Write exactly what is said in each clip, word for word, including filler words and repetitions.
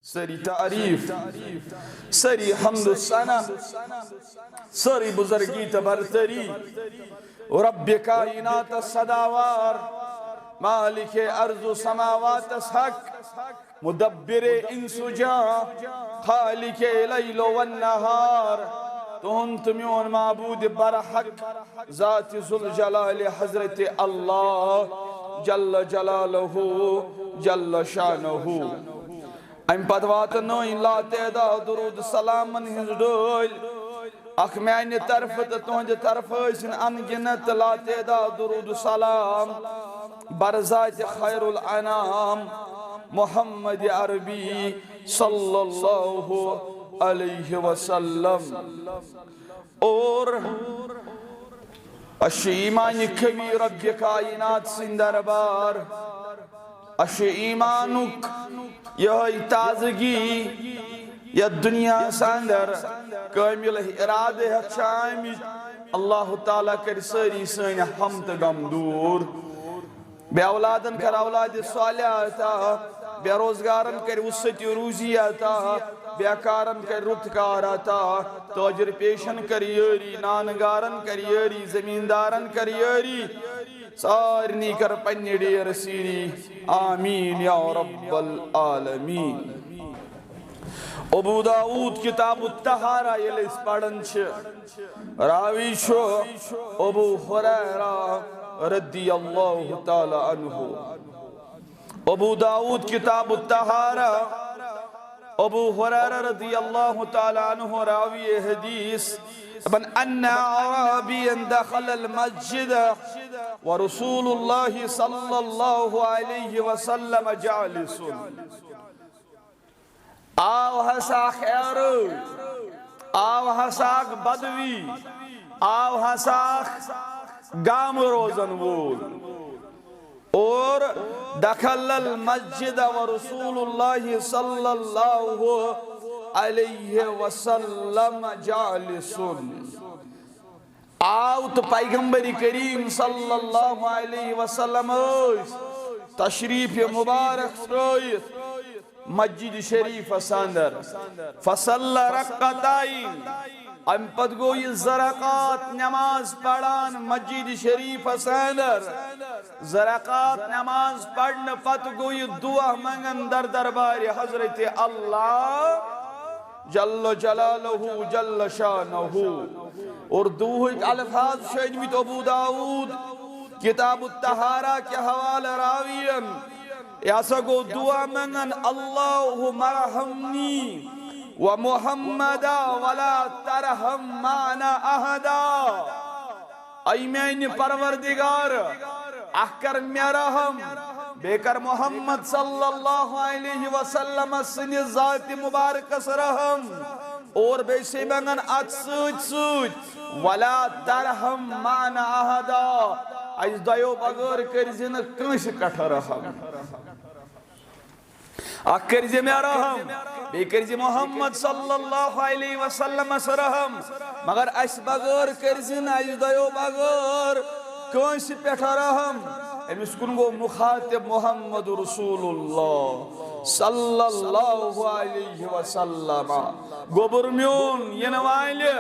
سٲری تعریف، سٲری حمد و ثنا، سٲری بزرگی تہٕ برتری رب کائنات سداوار، مالک ارض و سماواتس حق، مدبر انس و جاں، خالق لیل و نہار۔ تُہُنٛد تہٕ میون معبود برحق ذات ذوالجلال حضرت اللہ جل جلالہ جل شانہ۔ امہِ پتہٕ واتنٲوِن لاتعداد درود سلامن ہٕنٛز ڈٲلۍ۔ اکھ میانہِ طرفہٕ تہٕ تُہنٛدِ طرفہٕ ٲسِن ان گنت لاتعداد درود سلام بر ذات خیر الانام محمد عربی صلی اللہ علیہ وسلم۔ اور اَسہِ چھُ ایمان کھوی رب کائنات سٕنٛدِ دربار۔ اَسہِ چھُ ایمانُک یِہوٚے تازگی یَتھ دُنیاہَس اندر کٲمِل ارادٕ ہٮ۪تھ چھِ آمٕتۍ۔ اللہ تعالیٰ کَرِ سٲری سٲنۍ ہم تہٕ غم دوٗر۔ بے اولادن کر اولاد صالح عطا، بے روزگارن کر وسعت روزی عطا، بیکارن کر رُت کار عطا، تاجر پیشن کر یٲری، نانگارن کر یٲری، زمیندارن کر یٲری، سارنی کر پننہِ ڈیر سیری۔ آمین یا رب العالمین۔ ابو داؤد کتاب الطہارہ ییٚلہِ أسۍ پران چھِ، راوی چھُ ابو ہریرہ رضی اللہ تعالیٰ عنہ۔ ابو داؤد کتاب الطہارہ، ابو ہریرہ رضی اللہ تعالیٰ عنہ راوی حدیث، دپان، ان اعرابیا دخل المسجد ورسول اللہ صلی اللہ علیہ وسلم جالس۔ آو ہسا اکھ اعرابی، آو ہسا اکھ بدوی، آو ہسا اکھ گامہٕ روزن وول۔ اور دخل المسجد ورسول اللہ صلی اللہ علیہ وسلم جالس۔ آو تہٕ پیغمبر کریم صلی اللہ علیہ وسلم ٲسۍ تشریف مبارک ترٲوِتھ مسجد شریفس اندر۔ فصلی رکعتین، امہِ پتہٕ گوٚو یہِ زٕ رکعت نماز پران مسجد شریفس اندر۔ زٕ رکعت نماز پرنہٕ پتہٕ گوٚو یہِ دعا منگان در دربارِ حضرت اللہ جل جلالہ جل شانہ۔ اور دعاہٕکۍ الفاظ چھِ أنمٕتۍ ابو داؤد کتاب الطہارہ کہِ حوالہٕ راوین۔ یہِ ہسا گوٚو دعا منگان، اللہم ارحمنی و محمدا ولا ترحم معنا احدا۔ اے میانہِ پروردگار، اکھ کر مےٚ رحم، بیٚیہِ کر محمد صلی اللہ علیہ وسلم سٕنٛدِ ذاتِ مبارکس رحم، اور بیٚیہِ چھِ منگان اتھ سۭتۍ سۭتۍ، ولا ترحم معنا احدا، اسہِ دۄیو بغٲر کٔرۍ زِ نہٕ کٲنٛسہِ پٮ۪ٹھ رحم۔ اکھ کٔرۍ زِ مےٚ رحم، بیٚیہِ کٔرۍ زِ محمد صلی اللہ علیہ وسلمس رحم، مگر اسہِ بغٲر کٔرۍ زِ نہٕ، اسہِ دۄیو بغٲر کٲنٛسہِ پٮ۪ٹھ رحم۔ أمِس کُن گوٚو مخاطب محمد رسول اللہ صلی اللہ علیہ وسلم۔ گوٚبُر میون یِنہٕ والہِ،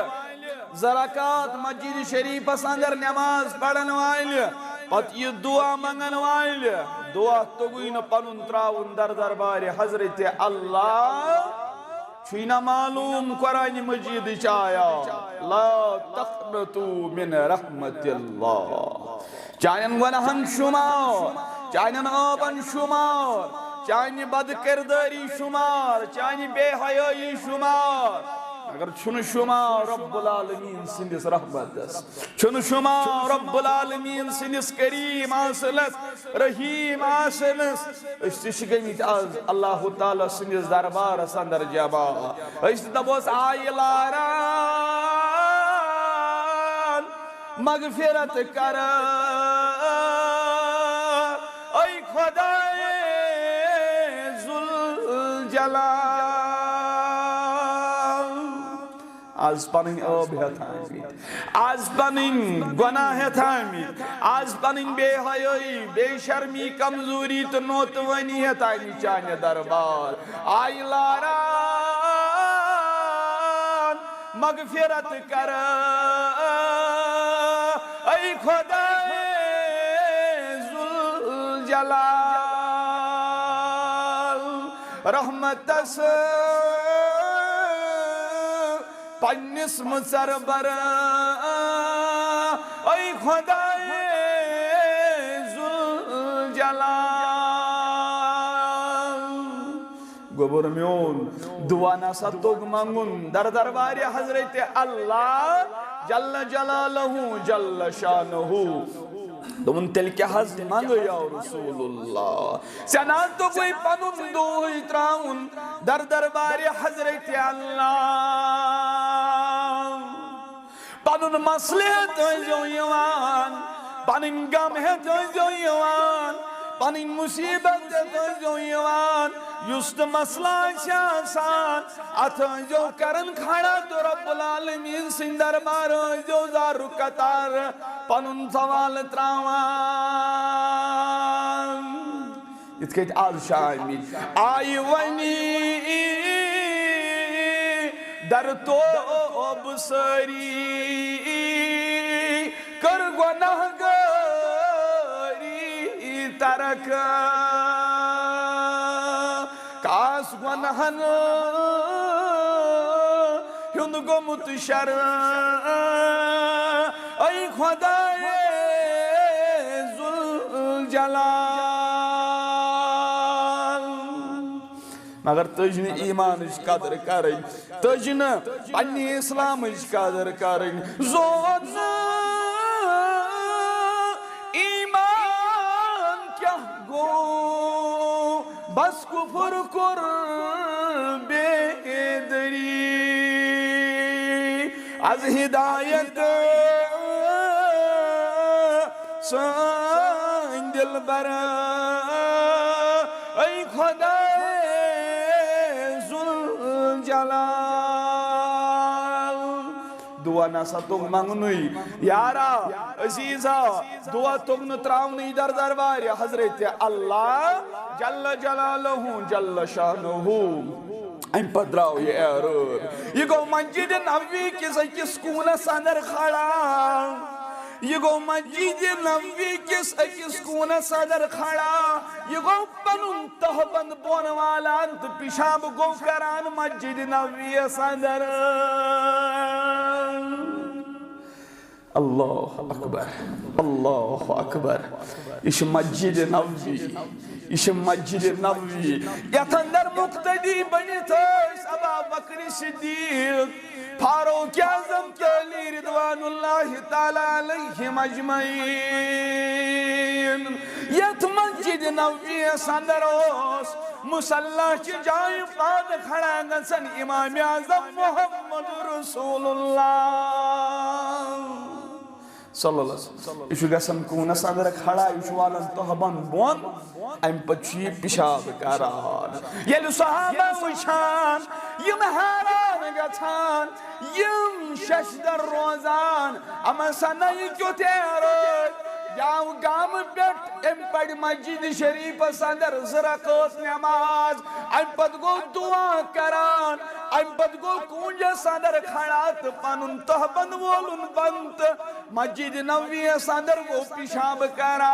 زٕ رکعت مسجد شریفس اندر نماز پرن والہِ، پتہٕ یہِ دعا منگن والہِ، دعا توٚگُے نہٕ پنُن تراوُن در دربارِ حضرت اللہ۔ چھُے نہ معلوم قرآن مجیدٕچ آیات، لا تقنطوا من رحمت اللہ۔ چانٮ۪ن گۄناہن شمار، چانٮ۪ن عٲبن شمار، چانہِ بد کردٲری شمار، چانہِ بے حیٲیی شمار، مگر چھُنہٕ شمار رب العالمین سٕنٛدِس رحمتس، چھُنہٕ شمار رب العالمین سٕنٛدِس کریم آسنس، رحیم آسنس۔ أسۍ تہِ چھِ گٔمٕتۍ آز اللہ تعالیٰ سٕنٛدِس دربارس اندر جمع۔ أسۍ تہِ دپوس، آیہِ لاران مغفرت کر، اے خدائے ذوالجلال۔ از پنٕنۍ عٲب ہٮ۪تھ آمٕتۍ، از پنٕنۍ گۄناہ ہٮ۪تھ آمٕتۍ، از پنٕنۍ بے حیٲیی، بے شرمی، کمزوری تہٕ نوتوٲنی ہٮ۪تھ آمٕتۍ چانہِ دربار۔ آیہِ لاران مغفرت کر، اے خدائے ذوالجلال، رحمتس پننِس مُژر بر، اے خدائے ذوالجلال۔ گوٚبُر میون، دعا نسا توٚگ منٛگُن در دربارِ حضرت اللہ جل جلالہ جل شانہ۔ دوٚپُن، تیٚلہِ کیٛاہ حظ منٛگہٕ یا رسول اللہ؟ ژےٚ نہ توٚگُے پنُن دُہٕے ترٛاوُن در دربارِ حضرت اللہ۔ پنُن مسلہٕ ہٮ۪تھ ٲسۍزیو یِوان، پنٕنۍ غم ہٮ۪تھ ٲسۍزیو یِوان، پنٕنۍ مصیبت ہٮ۪تھ ٲسۍزیو یِوان۔ یُس تہِ مسلہٕ آسہِ آسان، اتھ ٲسۍزیو کران کھڑا تہٕ رب العالمین سٕنٛدِ دربار ٲسۍزیو زارُک قطار پنُن سوال ترٛاوان۔ یِتھ کٔنۍ آز چھِ آمٕتۍ، آیہِ وۄنی در توب سٲری، کٔر گۄناہ گٲری ترک۔ کاس گۄناہن ہُنٛد گوٚمُت شرم، اے خدائے ذوالجلال۔ مگر تٔج نہٕ ایٖمانٕچ قدر کرٕنۍ، تٔج نہٕ پننہِ اسلامٕچ قدر کرٕنۍ۔ زون نہٕ ایٖمان کیٛاہ گوٚو، بس کفر کوٚر بیدری۔ از ہدایت سٲنۍ دلبر، اے خدائے ذوالجلال۔ دعا نسا توٚگ منٛگنُے یارا عزیزا، دعا توٚگ نہٕ ترٛاونُے در دربارِ حضرت اللہ جل جلالہ جل شانہ۔ امہِ پتہٕ درٛاو یہِ اعراب۔ یہِ گوٚو مسجد نبوی کِس أکِس کوٗنس اندر کھڑا۔ یہِ گوٚو مسجد نبوی کِس أکِس کوٗنس اندر کھڑا۔ یہِ گوٚو پنُن تہبند بۄن والان تہٕ پِشاب گوٚو کران مسجد نبویس اندر۔ اللہ اکبر، اللہ اکبر۔ یہِ چھِ مسجد نبوی، یہِ چھِ مسجد نبوی۔ یتھ اندر مقتدی بٔنِتھ ٲسۍ ابا بکر صدیق، فاروق اعظم تہٕ علی رضوان اللہ تعالیٰ علیہم اجمعین۔ یتھ مسجد نبویس اندر اوس مصلی چہِ جایہِ پانہٕ کھڑا گژھان امام اعظم محمد رسول اللہ صلی اللہ علیہ وسلم۔ یہِ چھُ گژھان کوٗنس اندر کھڑا، یہِ چھُ والان تہبند بۄن، امہِ پتہٕ چھُ یہِ پِشاب کران۔ ییٚلہِ صحابہ وٕچھان، یِم حیران گژھان، یِم ششدر روزان، اما سنہ یہِ کیُتھ اعراب؟ یہِ آو گامہٕ پٮ۪ٹھ، أمۍ پرِ مسجد شریفس اندر زٕ رکعت نماز، امہِ پتہٕ گوٚو دعا کران، امہِ پتہٕ گوٚو کونجس اندر کھڑا تہٕ پنُن تہبند وولُن بند تہٕ مسجد نبویس اندر گوٚو پِشاب کران۔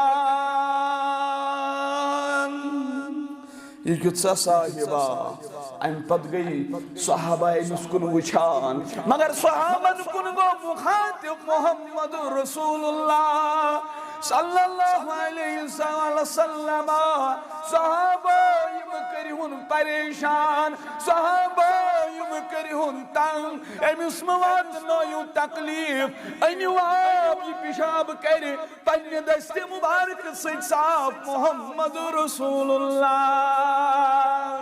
یہِ کیُتھ سا صاحبہ؟ امہِ پتہٕ گٔیہِ صحابہ أمِس کُن وٕچھان، مگر صحابن کُن گوٚو مخاطب محمد رسول اللہ صلی اللہ علیہ وسلم۔ صحابہ یِم کٔرِہُن پریشان، صحابہ یِم کٔرِہُن تنگ، أمِس مہ واتنٲیِو تکلیف، أنِو آب یہِ پِشاب کرِ۔ پننہِ دستِ مبارک سۭتۍ صاف محمد رسول اللہ۔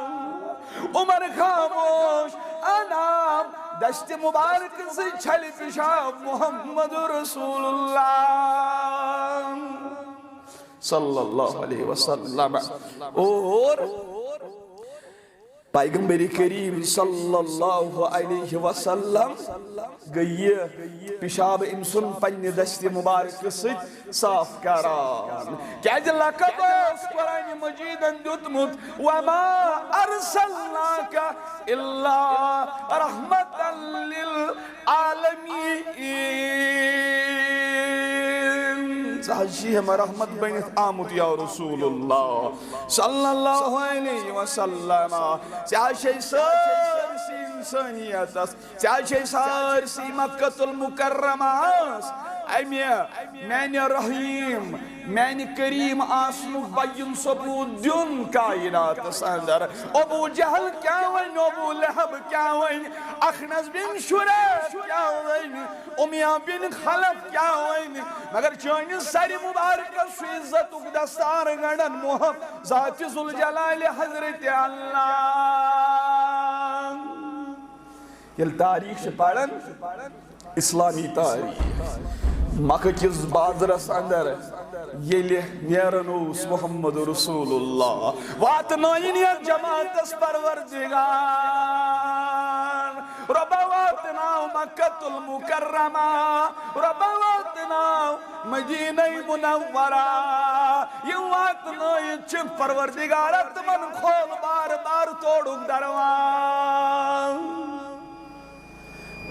عمر خاموش، انام دستِ مبارک سۭتۍ چھلہِ پِشاب محمد رسول اللہ صلی اللہ علیہ وسلم۔ اور پیغمبر کریم صلی اللہ علیہ وسلم گٔیہِ پیشاب أمۍ سُنٛد پننہِ دستِ مبارکہٕ سۭتۍ صاف کران۔ کیازِ لقب اوس قرآن مجیدن دیُتمُت، "وما ارسلناک الا رحمتا للعالمین۔" ژٕ حظ چھِ ہم رحمت بٔنِتھ آمُت یا رسول اللہ صلی اللہ علیہ وسلم۔ ژےٚ حظ چھے سٲرسٕے انسٲنیتس، ژےٚ حظ چھے سٲرسٕے مکہ المکرمہس امہِ میانہِ رحیم، میانہِ کریم آسنُک بیان ثبوت دیُن کائناتس اندر۔ ابو جہل کیاہ ونہِ، ابو لہب کیاہ ونہِ، اخنس بن شریح کیاہ ونہِ، امیہ بن خلف کیاہ ونہِ، مگر چٲنِس سرِ مبارکس چھُ عزتُک دستار گنڈن محمد ذات ذوالجلال حضرت اللہ۔ ییٚلہِ تاریخ چھِ پران، اسلامی تاریخ، مکہ کِس بازرس اندر ییٚلہِ نیران اوس محمد رسول اللہ، واتنٲیِن یتھ جماعتس پروردگار۔ رۄبا واتناو مکہ المکرمہ، رۄبا واتناو مدینہ منورہ۔ یہِ واتنٲیِتھ چھِ پروردگارا تِمن کھول بار بار تورُک درواز۔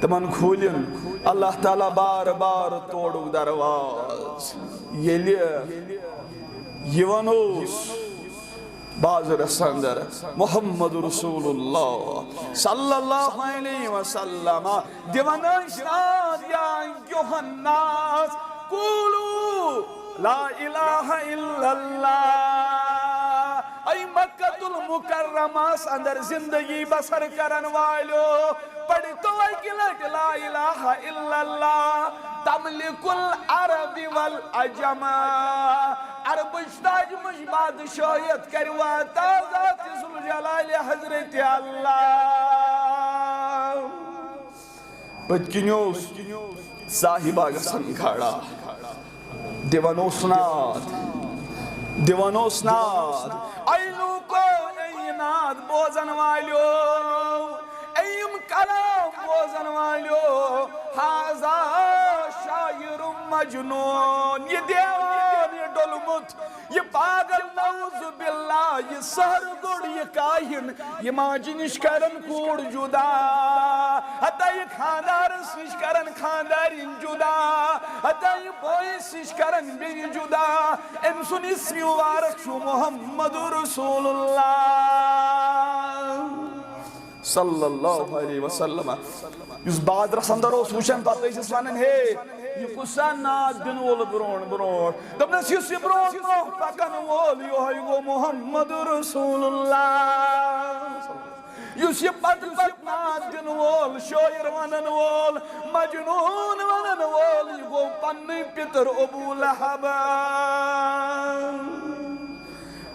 تِمن کھوٗلِن اللہ تعالیٰ بار بار تورُک درواز۔ ییٚلہِ یِوان اوس بازرس اندر محمد رسول اللہ صلی اللہ علیہ وسلم، دِوان ٲسۍ ناد یا ایھا الناس قولوا لا الہ الا اللہ۔ اے مکہ المکرمس اندر زندگی بسر کرن والیو، پڑھتو اکہِ لٹہِ لا الہ الا اللہ، تملک العرب والعجم۔ عربٕچ تاج مش بادشاہیت کرِ واتا ذات ذوالجلال حضرت اللہ۔ پٔتۍ کِنۍ اوس صاحبہ گژھان کھڑا، دِوان اوس ناد، دِوان اوس ناد۔ اے لوٗکو، اے ناد بوزن والیو، اے یِم کلام بوزن والیو، ھذا شاعر مجنون، یہِ دیوان، یہِ ڈوٚلمُت، یہِ پاگل، نعوذ باللہ، یہِ سحر گوٚڑ، یہِ کاہِن، یہِ ماجہِ نِش کرن کوٗر جدا، ہتا یہِ خاندارس نِش کرن خاندارِنۍ جدا، ہتا یہِ بٲیِس نِش کرن بیٚیہِ جدا۔ أمۍ سُنٛد اسمِ مبارک چھُ محمد رسول اللہ۔ صلی اللہ علیہ وسلم۔ یُس بازرس اندر اوس وٕچھان، پتہٕ ٲسِس ونان، "ہے، یہِ کُس سا ناد دِنہٕ وول برونٛٹھ برونٛٹھ؟" دوٚپنس، "یُس یہِ برونٛٹھ برونٛٹھ پکن وول، یِہوٚے گوٚو محمد رسول اللہ۔ یُس یہِ پتہٕ پتہٕ ناد دِنہٕ وول، شٲعر ونن وول، مجنون ونن وول، یہِ گوٚو پننُے پِتُر ابو لہب۔"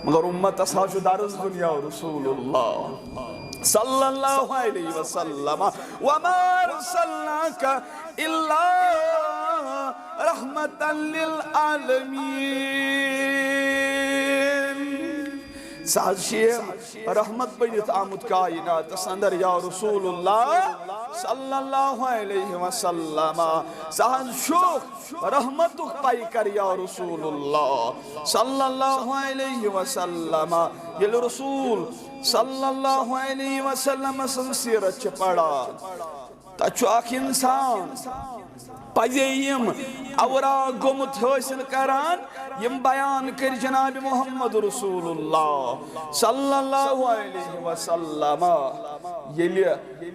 مگر امتس حظ چھُ درس دیُن یا رسول اللہ صلی اللہ علیہ وسلم، "وما ارسلناک الا رحمتا للعالمین۔" سُہ حظ چھُ رحمت بٔنِتھ آمُت کائناتس اندر یا رسول اللہ صلی اللہ علیہ وسلم۔ سُہ حظ چھُ رحمتُک پیکر یا رسول اللہ صلی اللہ علیہ وسلم۔ ییٚلہِ رسول صلی اللہ علیہ وسلم سٕنٛز سیرت چھِ پران، تتہِ چھُ اکھ انسان پزے یِم اوراق گوٚمُت حٲصِل کران، یِم بیان کٔرۍ جناب محمد رسول اللہ صلی اللہ علیہ وسلم۔ ییٚلہِ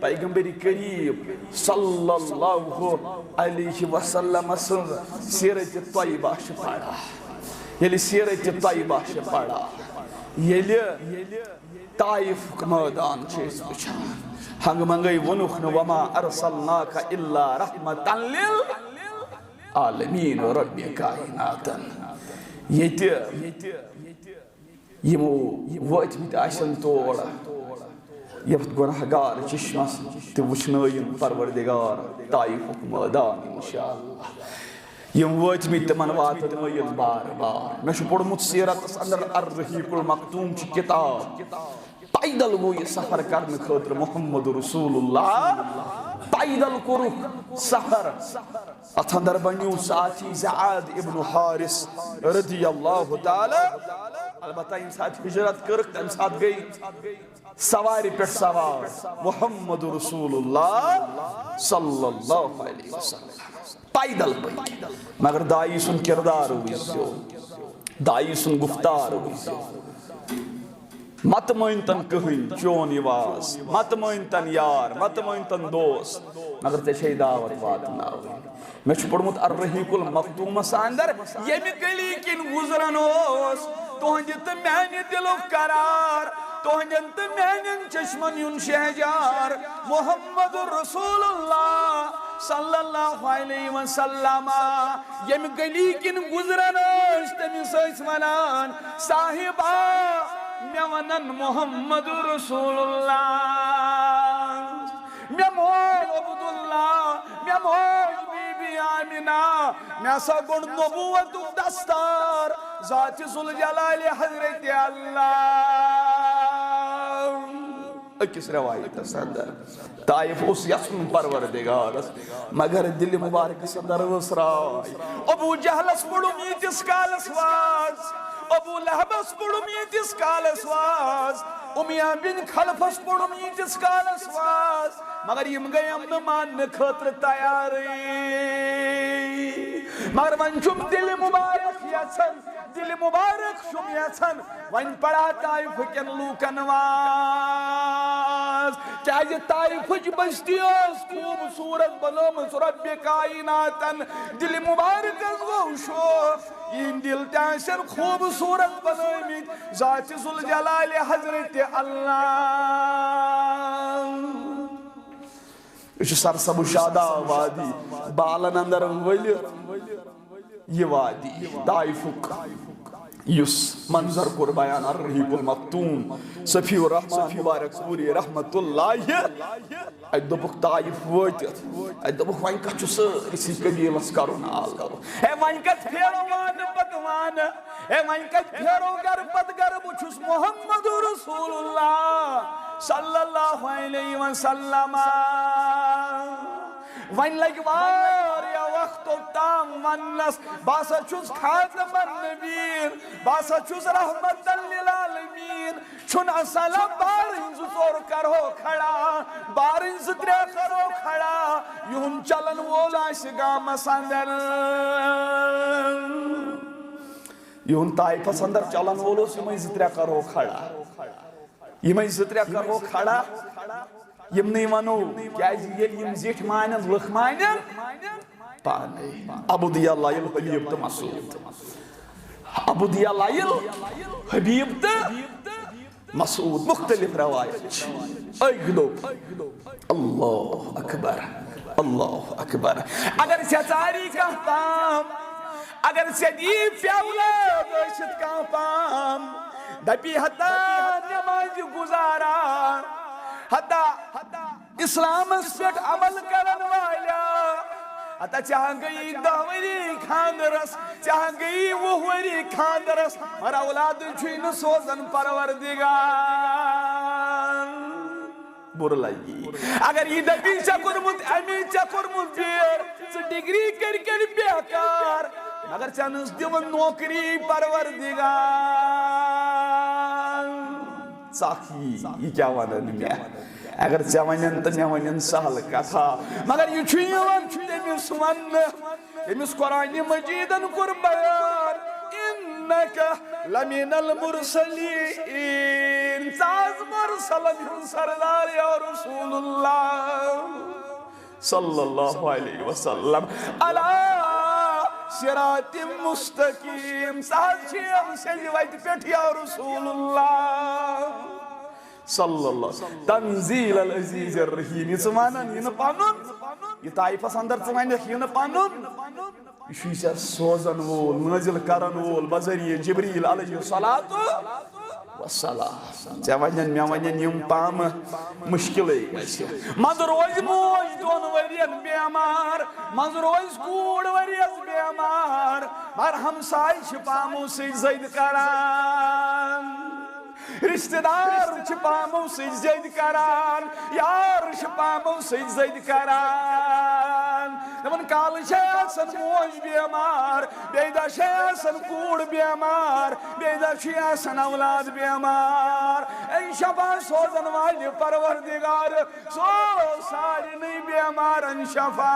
پیغمبر کریم صلی اللہ علیہ وسلم سٕنٛز سیرت طیبہ چھِ پران، ییٚلہِ سیرت طیبہ چھِ پران، ییٚلہِ طائفُک مٲدان چھِ أسۍ وٕچھان، ہنٛگہٕ منٛگَے ووٚنُکھ نہٕ، "وما ارسلناک الا رحمتا للعالمین"، رب کائناتن۔ ییٚتہِ یِمو وٲتمٕتۍ آسن تور، یتھ گناہگار چشمس تہِ وٕچھنٲیِن پروردگار طائفُک مٲدان انشاءاللہ۔ یِم وٲتمٕتۍ تِمن واتنٲیِن بار بار۔ مےٚ چھُ پوٚرمُت سیرتس اندر الرحیق المختوم چھِ کتاب، پیدل گوٚو یہِ سفر کرنہٕ خٲطرٕ محمد رسول اللہ۔ پیدل کوٚرُکھ سفر۔ اتھ اندر بنیو ساتھی زیاد ابن حارث رضی اللہ تعالی۔ البتہ ییٚمہِ ساتہٕ ہجرت کٔرٕکھ، تمہِ ساتہٕ گٔے سوارِ پٮ۪ٹھ سوار محمد رسول اللہ صلی اللہ علیہ وسلم۔ پیدل پٔکۍ، مگر داعی سُنٛد کردار وٕچھزیو، داعی سُنٛد گفتار وٕچھزیو۔ مت مٲنتن کٕہٕنۍ چون یہِ واز، مت مٲنتن یار، مت مٲنتن دوست، مگر ژےٚ چھے دعوت واتناوٕنۍ۔ مےٚ چھُ پوٚرمُت الرحیق المختومس اندر، ییٚمہِ گلی کِنۍ گُزران اوس، تُہنٛدِ تہٕ میانہِ دِلُک قرار، تُہنٛدٮ۪ن تہٕ میانٮ۪ن چشمن ہُنٛد شہجار، محمد رسول اللہ صلی اللہ علیہ وسلم۔ ییٚمہِ گلی کِنۍ گُزران ٲسۍ، تٔمِس ٲسۍ ونان، "صاحبا، مےٚ ونن محمد رسول اللہ، مےٚ مول عبداللہ، مےٚ موج بی بی آمینہ، مےٚ ہسا گوٚنڈ نبوتُک دستار ذاتِ ذوالجلالِ حضرتِ اللہ۔" أکِس رٮ۪وایتَس اندر طائف اوس یژھُن پروردگارس، مگر دِلہِ مبارکس اندر ٲس راے۔ ابو جہلس پوٚرُم ییٖتِس کالس واز، ابو لہبس پوٚرُم ییٖتِس کالس واز، امیہ بن خلفس پوٚرُم ییٖتِس کالس واز، مگر یِم گٔیم نہٕ ماننہٕ خٲطرٕ تیارٕے۔ مگر وۄنۍ چھُم دِلہِ مبارک یژھان، دِلہِ مبارک چھُم یژھان، وۄنۍ پڑا طائف کٮ۪ن لوٗکن واز، کیازِ طائفٕچ بستی ٲس خوٗبصوٗرت بنٲومٕژ رۄبِ کائناتن۔ دِلہِ مبارکس گوٚو شوق، یِہنٛدۍ دِل تہِ آسن خوٗبصوٗرت بنٲومٕتۍ ذاتِ ذوالجلالِ حضرتِ اللہ۔ یہِ چھُ سرسبز شاداب وادی، بالن اندر ؤلِتھ۔ یہِ وادی طائفُک یُس منظر کوٚر بیان الرحیق المختوم صفی الرحمان مبارک پوری رحمت اللہ، اتہِ دوٚپُکھ طائف وٲتِتھ، اتہِ دوٚپُکھ، "وۄنۍ کتھ چھُ سٲرسٕے قبیلس کرُن آلو؟ ہے، وۄنۍ کتھ پھیرو وانہٕ پتہٕ وانہٕ؟ ہے، وۄنۍ کتھ پھیرو گرٕ پتہٕ گرٕ؟ بہٕ چھُس محمد رسول اللہ صلی اللہ علیہ وسلم۔" وۄنۍ لگہِ واریاہ وقت توٚتام وننس، بہٕ ہسا چھُس خاتم النبیین، بہٕ ہسا چھُس رحمت للعالمین۔ چھُنہٕ اصل بارٕنۍ زٕ ژور کرہو کھڑا، بارٕنۍ زٕ ترٛےٚ کرو کھڑا، یِہُنٛد چلن وول آسہِ گامس اندر۔ یِہُنٛد طائفس اندر چلن وول اوس، یِمے زٕ ترٛےٚ کرو کھڑا۔ یِمے زٕ ترٛےٚ کرو کھڑا، یِمنٕے ونو، کیازِ ییٚلہِ یِم زِٹھۍ مانن، لُکھ مانن پانے۔ ابو ضیاء لایل حبیب تہٕ مسعود، ابو ضیاء لایل حبیب تہٕ مسعود، مختلف روایت چھِ۔ أکۍ دوٚپ، اللہ اکبر، اللہ اکبر۔ اگر ژےٚ ژاری کانٛہہ تام، اگر ژےٚ دی پیالہٕ ٲسِتھ کانٛہہ پام، دپی ہتا نمازِ گزارا، ہتا اسلامس پٮ۪ٹھ عمل کرن والیا، ہتا ژےٚ ہا گٔیی دہ ؤری خاندرس، ژےٚ ہا گٔیی وُہ ؤری خاندرس، مگر اولاد چھُے نہٕ سوزان پروردگار۔ بُرٕ لگی۔ اگر یہِ دپی ژےٚ کوٚرمُت ایم اے، ژےٚ کوٚرمُت بی ایڈ، ژٕ ڈگری کٔرۍ کٔرۍ بیکار، مگر ژےٚ نہٕ دِوان نوکری پروردگار۔ ژکھ یی، یہِ کیٛاہ ونن مےٚ؟ اگر ژےٚ ونن تہٕ مےٚ ونن سہل کتھا، مگر یہِ چھُ یِوان تٔمِس وننہٕ۔ أمِس قرآنِ مجیدن کوٚر بیان، "انک لمن المرسلین"، ژٕ آز مرسلن ہُنٛد سردار یا رسول اللہ صلی اللہ علیہ وسلم، "علی صراط مستقیم"، ژٕ آز چھِ أمۍ سٕنٛزِ وتہِ پٮ۪ٹھ یا رسول اللہ۔ صلی اللہ۔ تنزیل العزیز الرحیم۔ یہِ ژٕ ونان، یہِ نہٕ پنُن، یہِ طائفس اندر ژٕ ونکھ، یہِ نہٕ پنُن، یہِ چھُے ژےٚ سوزن وول، نٲزِل کرن وول بذریعہ جبریل علیہ الصلوۃ والسلام۔ ژےٚ ونن، مےٚ ونن یِم پامہٕ مشکلے گژھِ۔ منٛزٕ روزِ موج دۄن ؤرین بیمار، منٛزٕ روزِ کوٗر ؤریس بیمار، مگر ہمساے چھِ پامو سۭتۍ زٔدۍ کران۔ رشتہٕ دار چھِ پامو سۭتۍ زٔدۍ کران، یار چھِ پامو سۭتۍ زٔدۍ کران۔ دَپان، کالہٕ چھےٚ آسان موج بیمار، بیٚیہِ دۄہ چھےٚ آسان کوٗر بیمار، بیٚیہِ دۄہ چھُے آسان اولاد بیمار۔ اے شفا سوزن والہِ پروردگار، سوز سارنٕے بیمارن شفا۔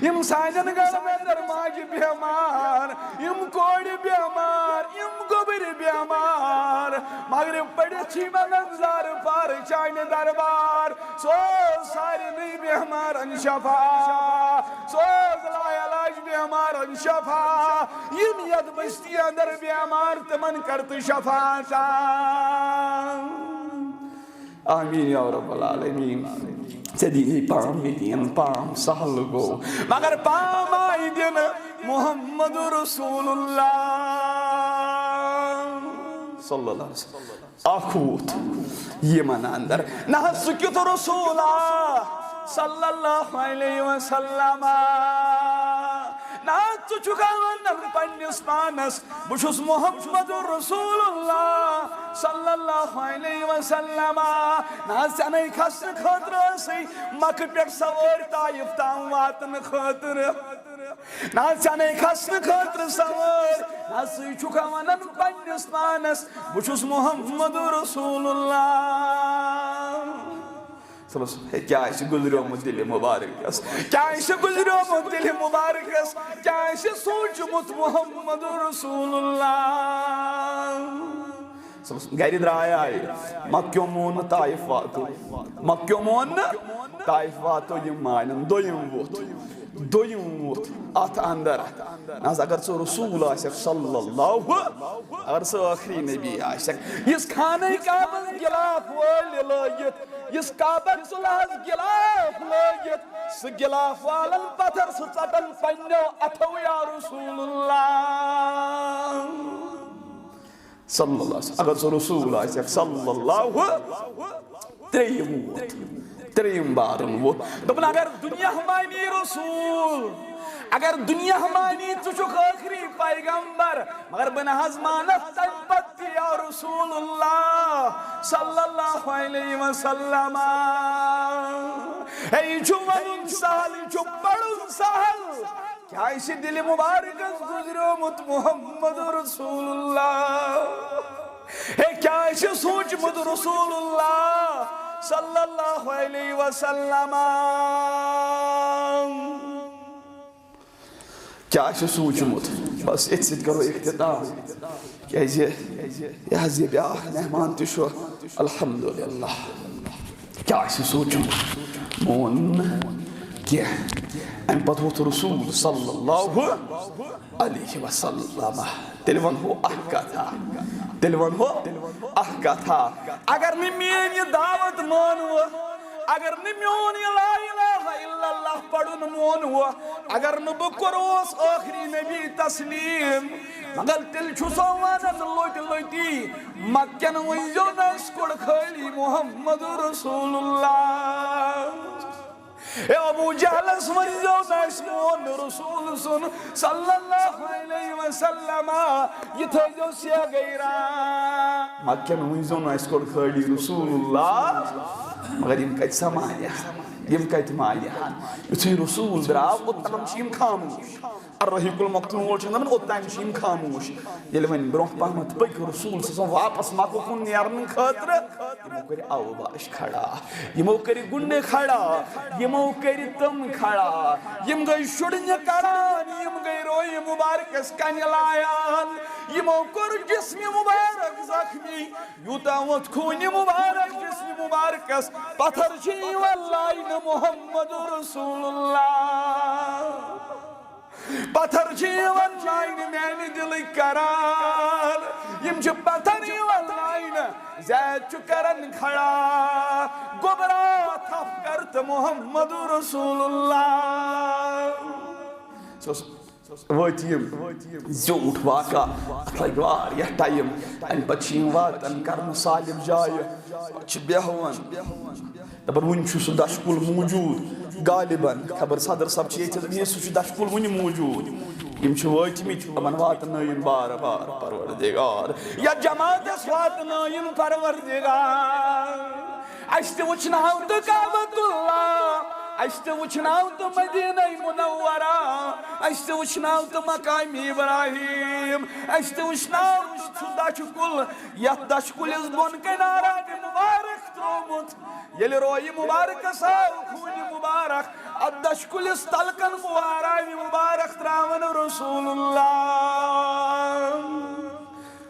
یِم سانٮ۪ن گرن اندر ماجہِ بیمار، یِم کورِ بیمار، یِم گوٚبرۍ بیمار، مغرب پٔرِتھ چھِ یِمن انزار پار چانہِ دربار۔ سوز سارنٕے بیمارن شفا، سوز لا علاج بیمارن شفا۔ یِم یتھ بستی اندر بیمار، تِمن کر تہٕ شفا عطا۔ آمین یا رب العالمین۔ ژےٚ دِنی پام، مےٚ دِیِن پام، سہل گوٚو، مگر پام آیہِ دِنہٕ محمد رسول اللہ صلی اللہ علیہ وسلم۔ اکھ وُتھ یِمن اندر، نہ حظ، ژٕ کیُتھ رسولا صلی اللہ علیہ وسلم؟ نہ حظ، ژٕ چھُکھ ونان پننِس پانس، بہٕ چھُس محمد رسول اللہ صلی اللہ علیہ وسلم۔ نہ حظ، ژےٚ نے کھسنہٕ خٲطرٕ ٲسٕے مکہٕ پٮ۪ٹھ سوٲرۍ طائف تام واتنہٕ خٲطرٕ۔ نہ حظ، ژےٚ نے کھسنہٕ خٲطرٕ سوٲرۍ۔ نہ حظ، ژٕے چھُکھ ونان پننِس پانس، بہٕ چھُس محمد رسول اللہ۔ صلی اللہ علیہ وسلم۔ ہے، کیٛاہ آسہِ گُزریومُت دِلہِ مُبارکس؟ کیٛاہ آسہِ گُزریومُت دِلہِ مُبارکس؟ کیٛاہ آسہِ سوٗنٛچمُت محمد رسول اللہ؟ صلی اللہ علیہ وسلم۔ گرِ درٛاے آیہِ، مکیو مون نہٕ طائف واتو، مکیو مون نہٕ طائف واتو، یِم مانن دوٚیِم وُتھ، دوٚیِم وُتھ اتھ اندر۔ نہ حظ، اگر ژٕ رسول آسکھ صلی اللہ، اگر ژٕ ٲخری نبی آسکھ، یُس خانہ کعبس غلاف وٲلۍ لٲگِتھ، یُس کعبہ ژٕ لہس غلاف لٲگِتھ، سُہ غلاف والن پتھر سُہ ژٹن پننیو اتھو یا رسول اللہ۔ صلی اللہ علیہ وسلم۔ اگر ژٕ رسول آسکھ صلی اللہ، ترٛیٚیِم ووت، ترٛیٚیِم بارُن ووت۔ دوٚپُن، اگر دُنیا مانی رسول، اگر دُنیا مانی ژٕ چھُکھ ٲخری پیغمبر، مگر بہٕ نہ حظ مانتھ تَمہِ پتہٕ تہِ یا رسول اللہ صلی اللہ علیہ وسلم۔ ہے، یہِ چھُ وَنُن سہل، یہِ چھُ پَرُن سہل۔ کیٛاہ آسہِ دِلہِ مُبارکس گُزریومُت محمد رسول اللہ؟ ہے، کیٛاہ آسہِ سوٗنٛچمُت رسول اللہ صلی اللہ علیہ وسلم؟ کیٛاہ آسہِ سوٗنٛچمُت؟ بس، أتھۍ سۭتۍ کرو اختتام۔ کیٛازِ یہِ حظ، یہِ بیٛاکھ مہمان تہِ چھُ، الحمدللہ۔ کیٛاہ آسہِ سوٗنٛچمُت؟ مون نہٕ کینٛہہ۔ اَمہِ پتہٕ ووٚتھ رسول صلی اللہ علیہ وسلم۔ تیٚلہِ وَنہو اَکھ کَتھا، تیٚلہِ وَنہو اَکھ کَتھا۔ اگر نہٕ میٛٲنۍ یہِ دعوت مانوٕ، اگر نہٕ میون یہِ لا الہ الا اللہ پرُن مونوٕ، اگر نہٕ بہٕ کوٚروس ٲخری نبی تسلیم، مگر تیٚلہِ چھُ سو ونان لوٚتہِ لوٚتی، مکن ؤنۍزیو نہٕ اَسہِ کوٚڑ خٲلی محمد رسول اللہ۔ اے ابو جہلس ؤنۍزیو نہٕ اَسہِ مون نہٕ رسول سُنٛد صلی اللہ علیہ وسلم، یہِ تھٲیزیو سیگے را۔ مکن ؤنۍزیو نہٕ اَسہِ کوٚڑ خٲلی رسول اللہ۔ مگر یِم کتہِ سماے ہن، یِم کتہِ مانہِ ہن؟ یُتھُے رسول درٛاو، اوٚتام چھِ یِم خاموش۔ الرحیق المختوم وول چھُ دَپان، اوٚتام چھِ یِم خاموش۔ ییٚلہِ وۄنۍ برونٛہہ پہمتھ پٔکۍ رسول صلی اللہ علیہ وسلم واپس مکہ کُن نیرنہٕ خٲطرٕ، یِمو کٔرۍ اوباش کھڑا، یِمو کٔرۍ گُنڈٕ کھڑا، یِمو کٔرۍ تِم کھڑا، یِم گٔے شُرنہِ کران، یِم گٔے رویہِ مبارکس کنہِ لایان، یِمو کوٚر جسمِ مبارک زخمی۔ یوٗتاہ ووٚتھ خوٗنہِ مُبارک جسمِ مُبارکس، پتھر چھِ یِوان لاینہٕ محمد رسول اللہ۔ پتھر چھِ یِوان لاینہٕ میانہِ دِلٕکۍ قرار۔ یِم چھِ پتھر یِوان لاینہٕ، زید چھُ کران کھڑا، گوٚبرا تھپھ کر تہٕ محمد رسول اللہ۔ سُہ اوس وٲتۍ یِم زیوٗٹھ واقعہ، اَتھ لَگہِ واریاہ ٹایم۔ اَمہِ پَتہٕ چھِ یِم واتان کَرنہٕ صالِب جایہِ، پَتہٕ چھِ بیٚہوان۔ دَپان، وُنہِ چھُ سُہ دَچھہِ کُل موٗجوٗد، غالباً، خبر صدر صٲب چھِ ییٚتہِ، دَپان، ہے، سُہ چھُ دَچھہِ کُل وُنہِ موٗجوٗد۔ یِم چھِ وٲتمٕتۍ، یِمن واتنٲیِن بار بار پروردگار، یَتھ جماعتس واتنٲیِن پروردگار۔ اَسہِ تہِ وٕچھناو تہٕ کعبۃ اللہ، اَسہِ تہِ وٕچھناو تہٕ مدینہ منورہ، اَسہِ تہِ وٕچھناو تہٕ مقام ابراہیم، اَسہِ تہِ وٕچھناو سُہ دَچھِ کُل، یَتھ دَچھِ کُلِس بۄن کَنہِ آرام مُبارک ترٛوومُت۔ ییٚلہِ رویہِ مُبارکس آو خوٗنہِ مُبارک، اَتھ دَچھِ کُلِس تَلہٕ کَن گوٚو آرامِ مُبارک ترٛاوان رسول اللہ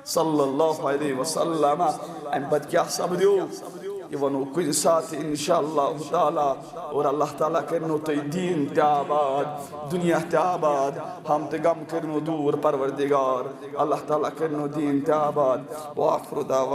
صلی اللہ علیہ وسلم۔ اَمہِ پتہٕ کیٛاہ سپدیو، یہِ وَنو کُنہِ ساتہٕ انشاءاللہ تعالیٰ۔ اور اللہ تعالیٰ کَرنو تۄہہِ دیٖن تہِ آباد، دُنیا تہِ آباد، ہم تہٕ غم کَرنو دوٗر پروردگار۔ اللہ تعالیٰ کَرنو دیٖن تہِ آباد۔ وآخر دعوانا